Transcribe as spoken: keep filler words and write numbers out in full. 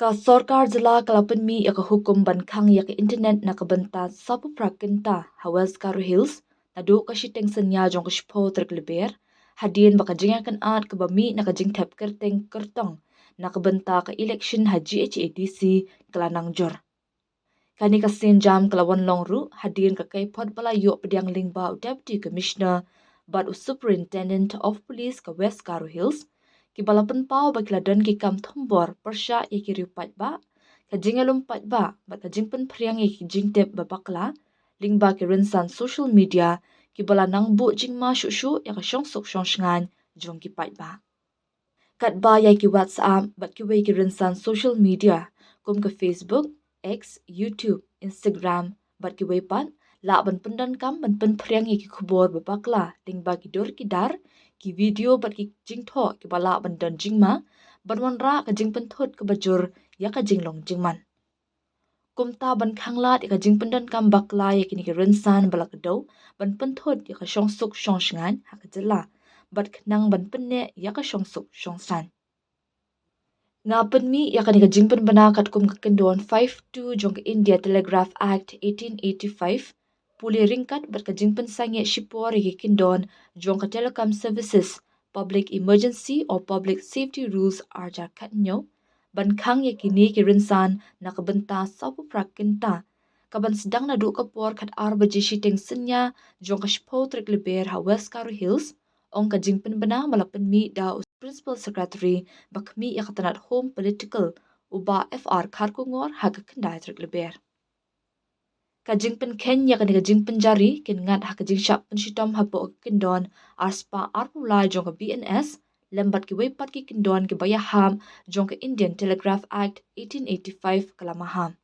Ka sorkar jylla ka la pynmih ïa ka hukum ban khang ïa ka internet na ka bynta sawphew phra kynta ha West Garo Hills naduh ka shiteng synñia jong ka shiphew tarik Lber, hadien ba ka jingïakynad kaba mih na ka jingthep kyrteng kyrtong na ka bynta ka election ha G H A D C ka la nang jur. Kane ka sienjam ka la wan long ruh hadien ka kaiphod ba la ïoh pdiang lyngba u Deputy Commissioner bad u Superintendent of Police ka West Garo Hills, kiba la pynpaw ba ki la don ki kam thombor pyrshah ïa ki riew paidbah, ka jingïalum paidbah bad ka jingpynphriang ïa ki jingtip ba bakla lyngba ki rynsan social media, kiba la nang buh jingma shuh shuh ïa ka shongsuk shongshngaiñ jong ki paidbah. Katba ïa ki WhatsApp bad kiwei ki rynsan social media kum ka Facebook, X, YouTube, Instagram bad kiwei pat lah ban pyndonkam ban pynphriang ïa ki khubor ba bakla lyngba ki dur ki dar, ki video bad ki jingthoh kiba lah ban don jingma, ban wanrah ka jingpynthut kaba jur ïa ka jinglong jingman. Kumta ban khanglad ïa ka jingpyndonkam bakla ïa kine ki rynsan ba la kdew ban pynthut ïa ka shongsuk shongshngaiñ ha ka jylla bad khnang ban pynneh ïa ka shongsuk shongshngaiñ. Nga pynmih ïa kane ka jingpynbna katkum ka kyndon five two jong ka India Telegraph Act eighteen eighty-five, pule ryngkat bad ka jingpynsangeh shipor ïa ki kyndon jong ka Telecom Services Public Emergency or Public Safety Rules ar hajar khathynñiew, ban khang ïa kine ki rynsan na ka bynta sawphew phra kynta, kaban sdang naduh ka por khatar baje shiteng synñia jong ka shiphew tarik Lber ha West Garo Hills, ong ka jingpynbna ba la pynmih da u Principal Secretary ba khmih ïa ka tnat Home Political, u Bah F R Kharkongor, ha ka khyndai tarik Lber. Ka jingpynkheiñ ïa kane ka jingpynjari kin ngat ha ka jingshah pynshitom hapoh ka kyndon arspah arphew lai jong ka B N S lem bad kiwei pat ki kyndon kiba ïahap jong ka Indian Telegraph Act eighteen eighty-five ka la maham.